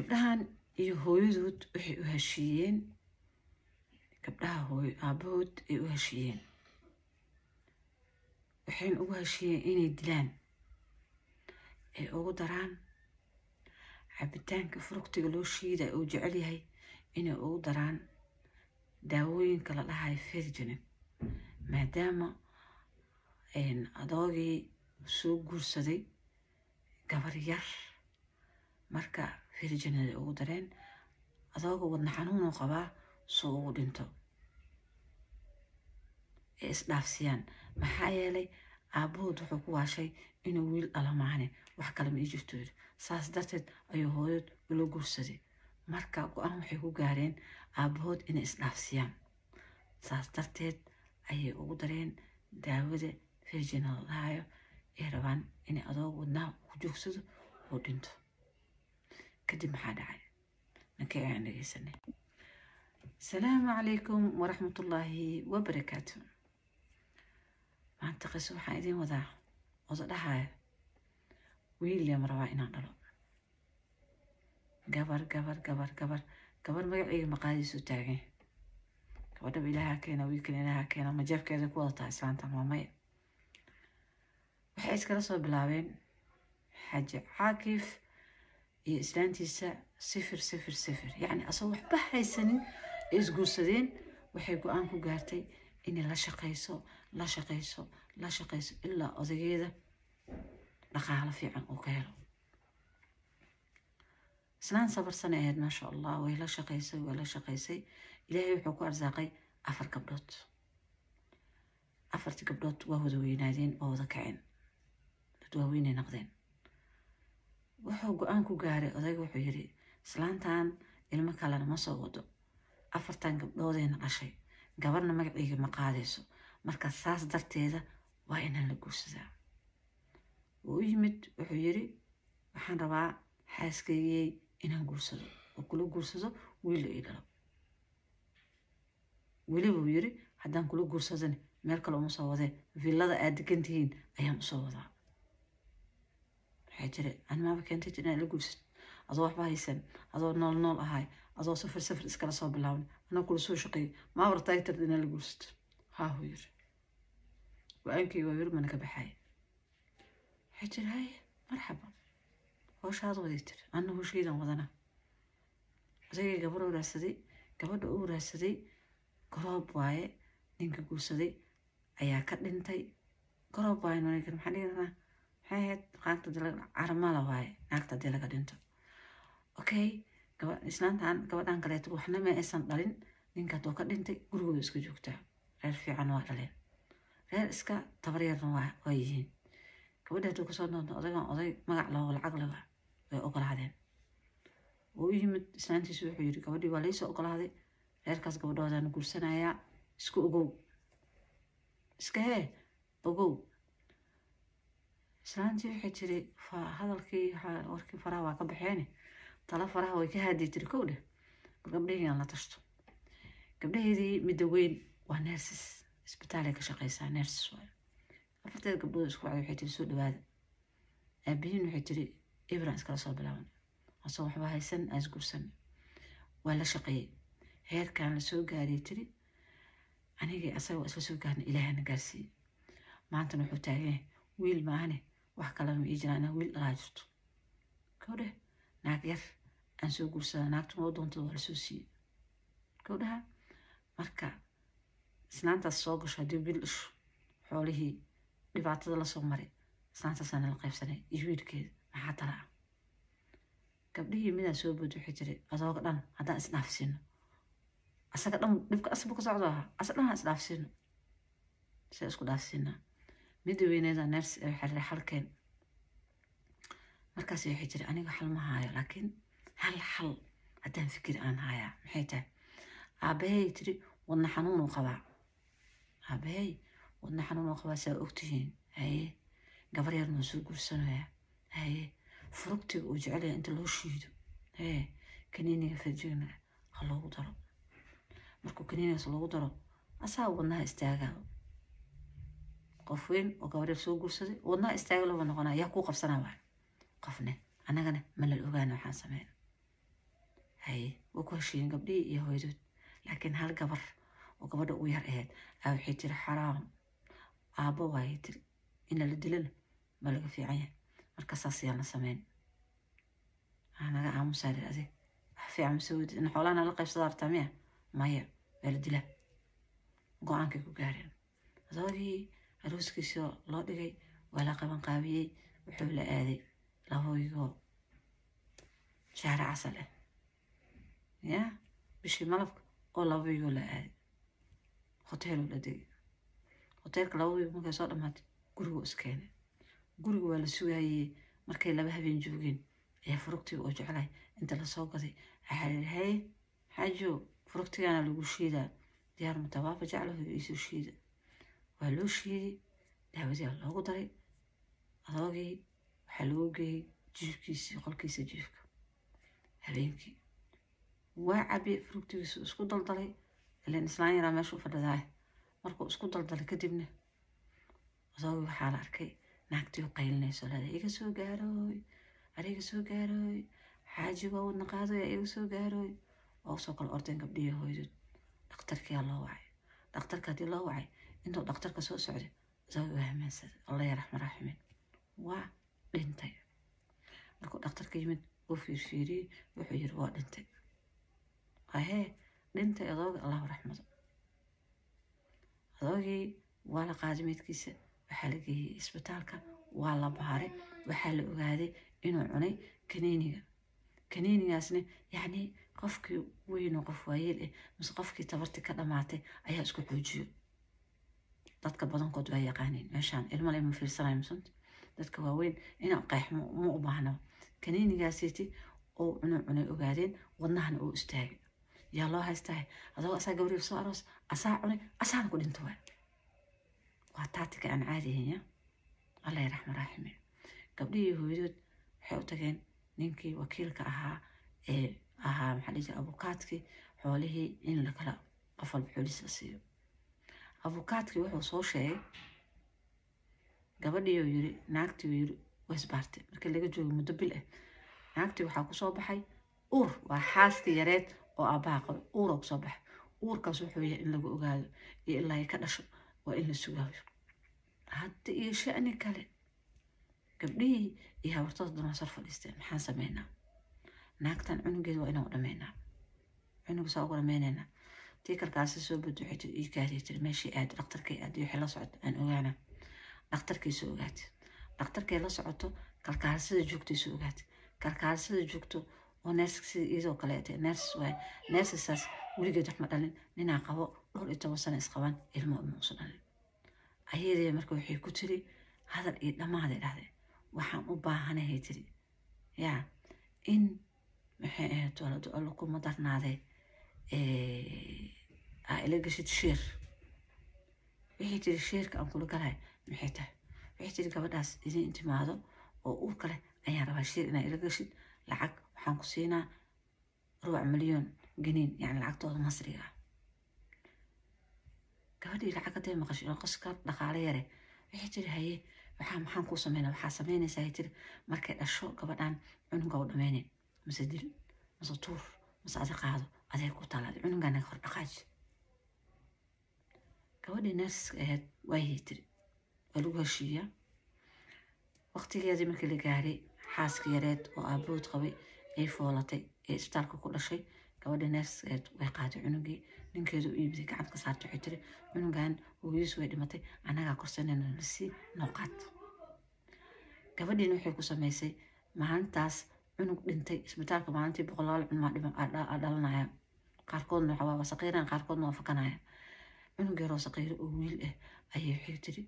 Gabdhahan iyo hooyadood waxay u heshiiyeen, gabdhaha hooyo aabahood ay u heshiiyeen, waxayna ugu heshiiyeen inay dilaan, ay ugu daraan cabitaanka furugtiga loo shiiday uu jecel yahay, inay ugu daraan daawooyinka la dhahayo Virgin, maadaama adoogii soo guursaday gabar yar. Marka Virginada ugu dareen, adooga wadna xanuunuu qabaa, soo ugu dhinto ay isdhaafsiyaan. Maxaa yeelay, aabahood wuxuu ku waashay inuu wiil dhalo maahane, wax kale ma ii jirto yiri. Saas darteed ayuu hooyood ula guursaday. Marka go-aan waxay ku gaareen aabahood inay isdhaafsiyaan. Saas darteed ayay ugu dareen daawada Virgin la dhahayo, ay rabaan inay adooga wadnaha ku joogsado oo dhinto. Kadib maxaa dhacay? Nakay ayaan dhegeysanay. Asalaamu calaykum waraxmatullaahi wabarakaatu. Maanta qiso waxaan idiin wadaa oda dhahaya: wiil yama rabaa inaan dhalo, gabar, gabar, gabar, gabar, gabar magaceyga maqaadiisu taagan. Gabadhaba Ilaaha keena, wiilkan Ilaaha keena. Ma jeebkeeda ku wadataa islaantan? Waa maya. Waxay iskala soo bilaabeen Xaaji Caakif iyo islaantiisa 0 0 0, yacni asagoo waxba haysanin ay isguursadeen. Waxay go-aan ku gaartay inay la shaqayso, la shaqayso, la shaqayso ilaa odageeda dhaqaalo fiican uu ka helo. Islaan sabarsanay ahayd, maasha Allah. Way la shaqaysay, way la shaqaysay. Ilaahay wuxuu ku arsaaqay afar gabdhood. Afartii gabdhood waa wada weynaadeen, waa wada kaceen, dad waaweynay noqdeen. Wuxuu go-aan ku gaaray odayga, wuxuu yiri: "Islaantan ilmo kalena ma soo wado, afartan gabdhoodayna dhashay, gabarna magaceyga ma qaadayso. Marka saas darteeda waa inaan la guursadaa." Wuu u yimid, wuxuu yiri: "Waxaan rabaa xaaskaygiyey inaan guursado oo kula guursado, wiil ii dhalo." Weliba uu yiri: "Haddaan kula guursadana meel kale uma soo wadee, villada aad degan tihiin ayaan usoo wadaa." Waxay tiri: "Animaaba keentay tir inaad la guursad, adoo waxba haysan, adoo nool nool ahay, adoo safar safar iskala soo bilaabnay, anoo kula soo shaqeeyay, maaba rabtaa tirda inaad la guursato?" Haa, huu yiri, go-aankayga waa yiri, mana ka baxay. Waxay tiri: "Haye, marxaba, howshaad waday." Tiri: "Anna howshaydan wadana." Odaygay gabar u raadsaday. Gabadha uu raadsaday garoob waaye. Ninka guursaday ayaa ka dhintay. Garoob waaye, maxaa dhihi karnaa? Maxay ahayd qaagta caramala waaye, naagta haddii laga dhinto. Okay, islaantan gabadhan kaleeto waxna ma aysan dhalin. Ninka hadduu ka dhintay, gurigooda iska joogtaa. Reer fiican waa dhaleen, reer iska tabaryarna waa yihiin. Gabadha hadduu kasoo noqdo odaygan, oday magac laho, lacag leh, way ogolaadeen. Wuu u yimid islaantiisu, wuxuu yiri: "Gabadhii waa laysoo ogolaaday, reerkaas gabadhoodaan guursanayaa, isku ogow, iska hee ogow." Islaantii waxay tiri: "Hadalkii warkii faraha waa ka baxeene, tala faraha way ka haadii." Tiri: "Kow dheh, bal gabdhaheygaan la tashto." Gabdhaheedii midda weyn waa nurse, isbitaalay ka shaqeysaa, nurse waayo. Afarteed gabdhood isku wacday, waxay tiri: "Soo dhawaada." Aabihiin, waxay tiri, ibran iskala soo bilaaban, asoo waxba haysan aan isguursan, waa la shaqeeyey, heerkan la soo gaariyay. Tiri: "Anigii asaga waa isla soo gaarnay, Ilaahana gaarsiiyey. Maantana wuxuu taagan yahay wiil maahane, wax kalena ma ii jiraan, inaan wiil dhalaa jirto. Gabdhe, naag yar aan soo guursada." Naagtu noo doontada waa lasoo siiyey gabdhaha. Marka islaantaas soo gasho, haddii wiil dhasho, xoolihii dhibaatada lasoo maray islaantaasaa nala qaybsanay iyo wiilkeeda. Maxaa tala ah? Gabdhihii midaan soo bood, waxay tiri: "Adooga dhan haddaan isdhaafsiino, asaga dhan dhibka asbu ka socdo ahaa, asa dhan aan isdhaafsiino, see isku dhaafsiinaa?" Midda weyneeda nurse ee waxay tiri: "Xalkeen." Markaas waxay tiri: "Aniga xal ma haayo, laakiin hal xal haddaan fikir aan hayaa." "Maxay tahay?" "Aabahey," tiri, "wadna xanuunuu qabaa. Aabahey wadna xanuunuu qabaa, saa ogtihiin. Haye, gabar yarna soo guursanayaa. Haye, furugtiga uu jecelyahay inta loo shiido, hee, kaniiniga Farjigna ha loogu daro. Markuu kaniinigaas loogu daro, asaa wadnaha istaagaa. Qof weyn oo gabar yar soo guursaday wadnaha istaaga looba noqonaa, yaa kuu qabsanaa waay? Qofne annagana ma lal ogaana waxaan sameyna." Haye, waa ku heshiiyeen gabdhihii iyo hooyadood. Laakiin hal gabar oo gabadha ugu yar ahayd aa waxay tiri, xaraam, aabbo waayay tiri, in lala dilana ma laga fiican yahay, marka saas yaan la sameyn. Naga aamusaa lir, adig wax fiican mase weydi in xoolahana la qaybsada artaa miya? Maya, waa la dilaa. Go-aankay ku gaareen. Adoogii arooskiisa loo dhigay, waa la qaban qaabiyey. Wuxuu la aaday 2 wiigoo shahri casal ah, ya bishii malabka oo 2 wiigoo la aaday, hoteeluu la degay. Hoteelka 2 wiig markay soo dhamaatay, gurigu iskeenay. Guriga waa la sugaayey. Markay 2 habeen joogeen ayaa furugtiga oo jeclahay inta lasoo gaday waxaa la yidhi, haye xaajo, furugtigaana lagu shiidaa, diyaar mata? Waaba jeclaho, iisoo shiida. Waa loo shiiday, daawadii loogu daray. Adoogii waxaa lagu geeyey jiifkiisii, qolkiisa jiifka. Habeenkii waa cabi furugtigiisu, isku daldalay, ilan islaan yaraa meesha u fadhidaay. Markuu isku daldalay kadibna, adoogii waxaa la arkay naagtii u qaylinayso, leedahay, iga soo gaarooy, ariga soo gaarooy, xaaji waa wadna qaadaya, iga soo gaarooy. Waa usoo kala ordeen gabdhihii hooyadood. Dhakhtarkiyaa loo wacay. Dhakhtarka haddii loo wacay, intuu dhakhtarka soo socday, adoogii waa hamaansaday, Allah ya raxma raaximiin, waa dhintay. Markuu dhakhtarka yimid uu fiirfiiriyey, wuxuu yiri, waa dhintay. Ahee, dhintay adooga, Allahu raxmado. Adoogii waa la qaaday meydkiisa, waxaa la geeyey isbitaalka, waa la baaray. Waxaa la ogaaday inuu cunay kaniiniga. Kaniinigaasna yacni qofkii weynoo qof waayeel ah mise qofkii tabarti ka dhamaatay ayaa isku xoojiyo. Dadka badankood waa yaqaaniin meeshaan ilmo lema fiirsanayo misanta dadka waaweyn inaan qeexmo ma u baahno. Kaniinigaasiiti oo cunuu cunay ogaadeen, wadnahana uu istaagay. Yaa loo haystaa? Adoo asaa gabriil soo aroos, asaa cunay, asaana ku dhinta. Waay, waa taatika aan caadi ahayn. Ya Allah raxma raaxime. Gabdhihii hooyadood waxay u tageen ninkii wakiilka ahaa ee ahaa, maxaa dhihi jiray, abukaadkii xoolihii in lakala qof walba xoolihiis la siiyo. Abukaadkii wuxuu soo sheegay gabadhii uu yiri, naagtii uu yiri way isbaartay. Markii laga joogo muddo bil ah, naagtii waxaa kusoo baxay uur. Waa xaaskii yareed oo aabbaha qabay. Uura kusoo baxay. Uurkaas wuxuu yahay in lagu ogaado iyo ilaa ay ka dhasho waa in la sugaayo. Hadda iyo sha'ni kale, gabdhihii iyo habartooda dhan waa sor fadhiisteen. Maxaan sameynaa? Naagtan cunugeeda waa inaan u dhameynaa. Cunuga saa ugu dhameynaynaa? Tii kalkaasi soo bud waxay tiri, ii gaariya tiri, meeshii aad dhakhtarkay aad iyo wixii la socoto aan ogaana. Dhakhtarkay soo ogaatay, dhakhtarkay la socoto, kalkaalisada joogtay soo ogaatay. Kalkaalisada joogto oo nurse sida iyadoo kale nurse waay. Nursesaas weligeed wax ma dhalin. Ninaa qabo, dhowr iyo toban sano isqabaan, ilmo uma usan dhalin. Ayadee marka waxay ku tiri hadal iyo dhammaaday dhahday, waxaan u baahanahay tiri yaa in maxay ahayd waladu Alla kuma darnaadee aa ila gashid share. Waxay tiri, shareka aan kula galahay maxay tahay? Waxay tiri, gabadhaas idin timaado oo uurka leh ayaan rabaa share inaa ila gashid. Lacag waxaan ku siinaa 250,000 geniin, yani lacagtooda Masriga ah. Gabadhii lacag hadday maqasho, qoska dhaqaale yare, waxay tiri, haye, waxaa maxaan kuu sameynaa? Waxaa sameynaysaa, ay tiri, markay dhasho gabadhan cunuga u dhameynin, mase dil, mase tuur, mase adi qaado, adee ku talaada, cunugaa naga hor dhaqaaji. Gabadhii nurseska ahayd waayay tiri, waa lagu heshiiyaa. Waqtigeedii markii la gaaray, xaaska yareed oo aabahood qabay ay foolatay ee isbitaalka ku dhashay. Gabadhii nurseska ahayd way qaaday cunugii, ninkeedu u iibisay, gacanta ka saartay. Waxay tiri, cunugan hooyadiis way dhimatay, annagaa korsanayna, lasii noo qaad. Gabadhiina waxay ku samaysay maalintaas cunug dhintay isbitaalka. Maalintii boqolaal cunugaa dhalanaya, qaarkoodna waxa waa saqiiran, qaarkoodna waa fakanaya. Cunug yaroo saqiiro oo wiil ah ayay waxay tiri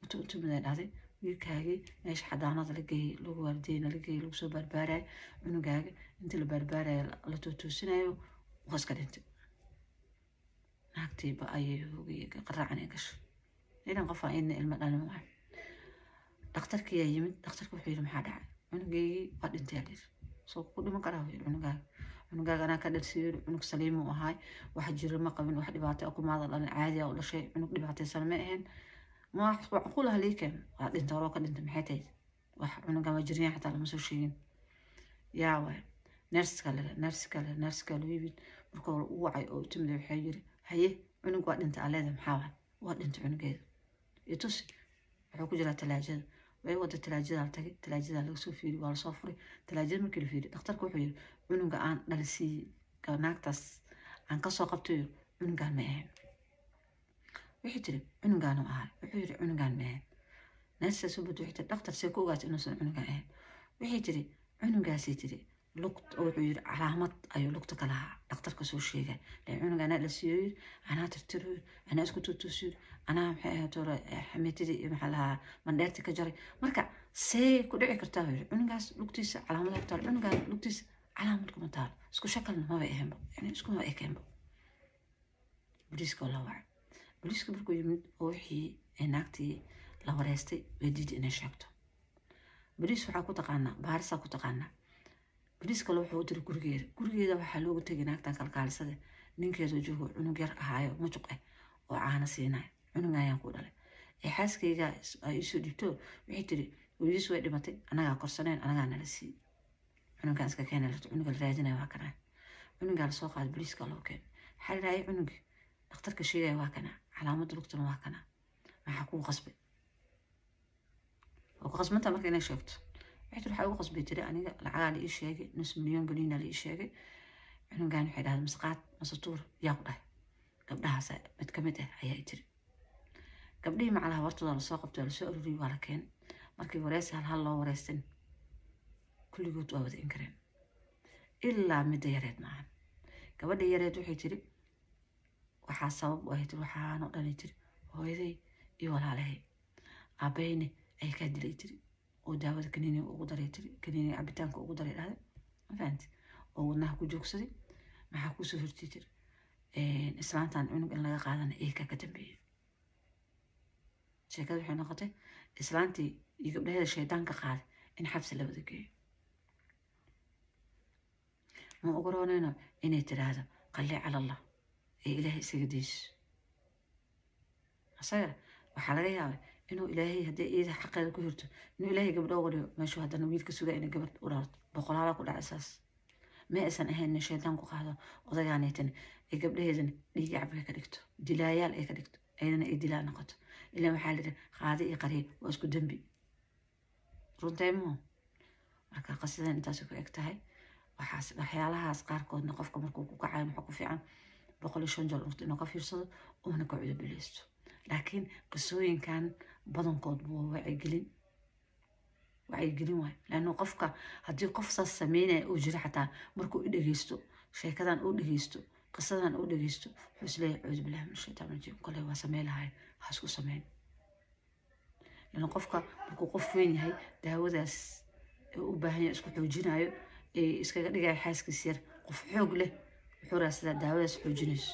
utumiday dhahday, wiilkaagii meesha xadaanada la geeyey, lagu waardiyeyna la geeyey, lagu soo baarbaarayo cunugaaga, intii la baarbaarayo la tootoosinayo, waa iska dhintay. Naagtiiba ayay hoogay, qaraacan ay gashay idan qof aan idna ilmo dhalin waay. Dhakhtarkiyaa yimid. Dhakhtarka wuxuu yidhi, maxaa dhacay? Cunugeygii waa dhintay aa layidhi. Soo ku dhiman karaa? Yidhi, cunugaaga anaa ka dhalsiiyo, cunug saliim uu ahaay, wax jiro ma qabin, wax dhibaato ah kumaada dhalin, caadi ah u dhashay, cunug dhibaataysan ma ahayn, ma macquul ah lii keen waa dhintay, horoo ka dhintay, maxay tahay? Wax cunugan waa jiriyaan xataa lama soo sheegin. Yaa waay Neerska loo yimid. Marka hore u wacay oo u timid, waxay yiri, "Haye, cunug waa dhintay aleeda, maxaa waay?" Waa dhintay cunugeeda. Itusi, wuxuu ku jiraa talaajada. Way wada talaajada la tagay, talaajada laga soo fiiriy, waa lasoo furay talaajada. Markii la fiiriy, dhakhtarka wuxuu yiri, "Cunuga aan dhalisiiyey naagtaas aan kasoo qabtayo cunugaan ma ahayn." Waxay tiri, "Cunugaanu ahay." Wuxuu yiri, "Cunugaan ma ahayn." Neersaa soo bad, waxay tiri, "Dhakhtar, see ku ogaatay inuusan cunugaan ahayn?" Waxay tiri, "Cunugaasay," tiri, "lugt." Wuxuu yiri, "Calaamad ayuu lugta ka lahaa." Dhakhtarka soo sheegay len cunuga anaa la siiyo yiri, anaa tirtiro yiri, anaa isku tuutuusiyo yiri, anaa maxay ahayd hore xamiitadii iyo maxaa lahaa mandheerti ka jaray. Marka see ku dhici kartaa yiri cunugaas lugtiisa calaamad ku taalo, cunugaan lugtiisa calaamad kuma taalo, isku shakalna maba ahaynba, yani iskuma ekeenba. Booliiska oo la wacay. Booliiska markuu yimid oo wixii ay naagtii la wareystay, way diiday inay sheegto. Boliis waxaa ku taqaanaa baarisaa ku taqaanaa. Boliis kale wuxuu u diray gurigeeda. Gurigeeda waxaa loogu tegay naagtan kalkaalisada, ninkeedu joogo, cunug yar ahaayo mujuq ah oo caano siinayo. "Cunug ayaan ku dhalay ee xaaskayga ay iisoo dhiibto," waxay tiri, "hooyadiis way dhimatay, anagaa korsaneen, anagaa nala siiyey, cunugaan iska keenay." Larta cunuga la raadinaya waa kanaa. Cunugaa lasoo qaaday, boliiska loo keenay. Waxaa la raayay cunugii dhakhtarka sheegaya waa kanaa, calaamadda lugtana waa kanaa, maxaa kugu qasbay? Waa ku qasbantaa marka inay sheegto. Waxay tiri, "Waxaa ugu qasbay," tiri, "aniga lacagaa la ii sheegay, nus milyan galiina la ii sheegay cunugan." Waxay dhahday, "Mase qaad mase tuur?" "Yaa ku dhahay?" "Gabdhahaas mid ka mid ah ayaa i tiri." Gabdhihii macalaha hortooda lasoo qabtay, waa lasoo ururiyey, waa la keenay. Markii wareysi hal hal loo wareystin, kulligood waa wada inkareen ilaa midda yareed maahan. Gabadha yareed waxay tiri, "Waxaa sabab u ahay," tiri, "waxaanoo dhanay," tiri, "hooyaday iyo walaalahay, aabahayne ay kaa dilay," tiri, "oo daawada kaniiniga ugu daray," tiri, "kaniiniga cabitaanka ugu daray," dhahday, "ma fahanti, oo wadnaha ku joogsaday. Maxaa kusoo hortay?" tiri, "Islaantan cunug in laga qaadana eekaa ka dambeeyay." Sheekada waxay noqotay islaantii iyo gabdhaheeda shaydaanka qaaday in xabsi la wada geeyo. Ma ogorooneyno inay tiraahdo qalli cala Allah ee Ilaahay isaga deyso. Asaga waxaa laga yaabay inuu Ilaahay, haddii iyada xaqeeda ku hirto, inuu Ilaahay gabdho uga dhigo meeshuu haddana wiilka sugaa inay gabadh u dhalato. Boqolaala ku dhacay saas. Ma aysan ahayn in shaydaan ku qaado odagaanaytan ay gabdhaheedana dhiigi cabka ka dhigto, dilaayaal ay ka dhigto, ayadana ay dilaa noqoto. Ilaan waxaa la yidhi, qaadi iyo qariye waa isku dembi. Runtaymo marka qasidan intaasay ku eg tahay. Waxaas waxyaalahaas qaarkoodna qofka markuu ku kacayo, muxuu ku fiican 105 jeer inuu ka fiirsado uuna ka cudubileysto. Laakiin qisooyinkan badankood waa wacyigelin, wacyigelin waay. Laanno qofka haddii qof saas sameynaya uu jiro, xataa markuu i dhegeysto sheekadan, uu dhegeysto qisadan, uu dhegeysto, wuxuu isleeyahay, "Cuudu billahi min shaytaan rajiim, koley waa samey lahay, ha isku sameyn." Laanno qofka markuu qof weyn yahay, daawadaas u baahan yahay, isku xoojinayo ee iskaga dhigaya xaaskiis yar qof xoog leh, wuxuu raadsadaa daawadaas xoojinayso.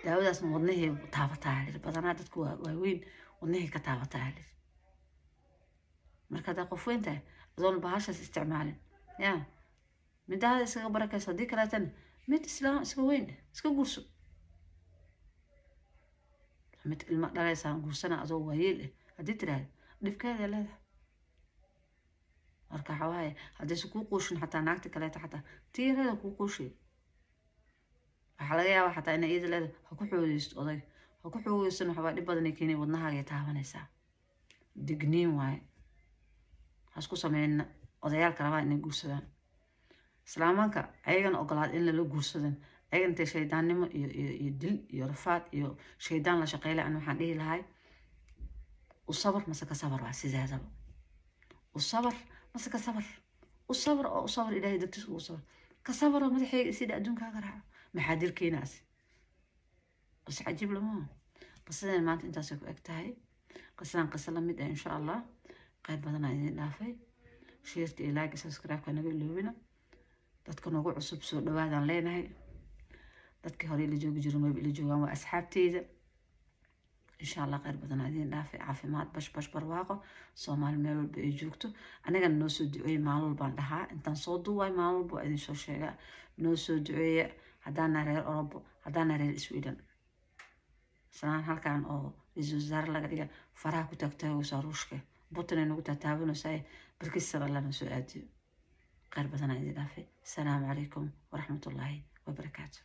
Daawadaasna wadnahay taabataa lir. Badanaa dadku waaweyn wadnahay ka taabataa lir. Marka haddaa qof weyn tahay, adoon bahashaas isticmaalin, ya midaada iskaga barakayso. Haddii kaleetana mid islaam iska weyn iska guurso. Mid ilmo dhalaysaan guursana adoo waayeel ah haddii tiraahdo, dhibkeeda leedahay. Marka waxaa waaye, haddaysan kuu quushin xataa naagta kaleeta, xataa tii yareeda kuu quushay, waxaa laga yaabaa xataa inay iyada leedahay ha ku xoogeysto odayga, ha ku xoogeysan. Waxbaa dhib badan ay keenay, wadnahaagay taabanaysaa. Digniin waaye, ha isku sameynna. Odayaalka rabaa inay guursadaan islaamanka, ayagana ogolaad in lala guursadan, ayagana intay shaydaannimo iyo dil iyo rafaad iyo shaydaan la shaqeylay. An waxaan dhihi lahay, u sabar mase ka sabar. Waa sideedaba, u sabar mase ka sabar. U sabar oo u sabar, Ilaahay dartiis ugu sabar. Ka sabar oo madaxayga sida adduunkaaga raaco. Maxaa dilkeenaasi bas cajiib lama. Qisadan maanta intaasay ku eg tahay. Qisadan qiso la mid ah, insha Allah. Qayb badanaa idin dhaafay. Share-ta iyo like, subscribe-ka naga iloobina. Dadka nagu cusub, soo dhawaadaan leenahay. Dadkii hore ila joogi jiran wayba ila joogaan, waa asxaabteyda. Insha Allah khayr badanaa idin dhaafay. Caafimaad, bash bash, barwaaqo. Soomaali meel walba ay joogto, anigana noo soo duceeye. Maalin walbaan dhahaa, intaan soo duuwaay, maalin walba waa idin soo sheegaa, noo soo duceeya. Haddaana reer Orobo, haddaana reer Sweden, islaan halkan oo ra-iisul wasaare laga dhiga faraha ku taagtaagaysaa, Ruushka Putin ay nagu taataabanaysaa. Barkiisana Allana soo aadiyo. Kheyr badanaa idin dhaafay. Asalaamu calaykum waraxmatullaahi wabarakaatu.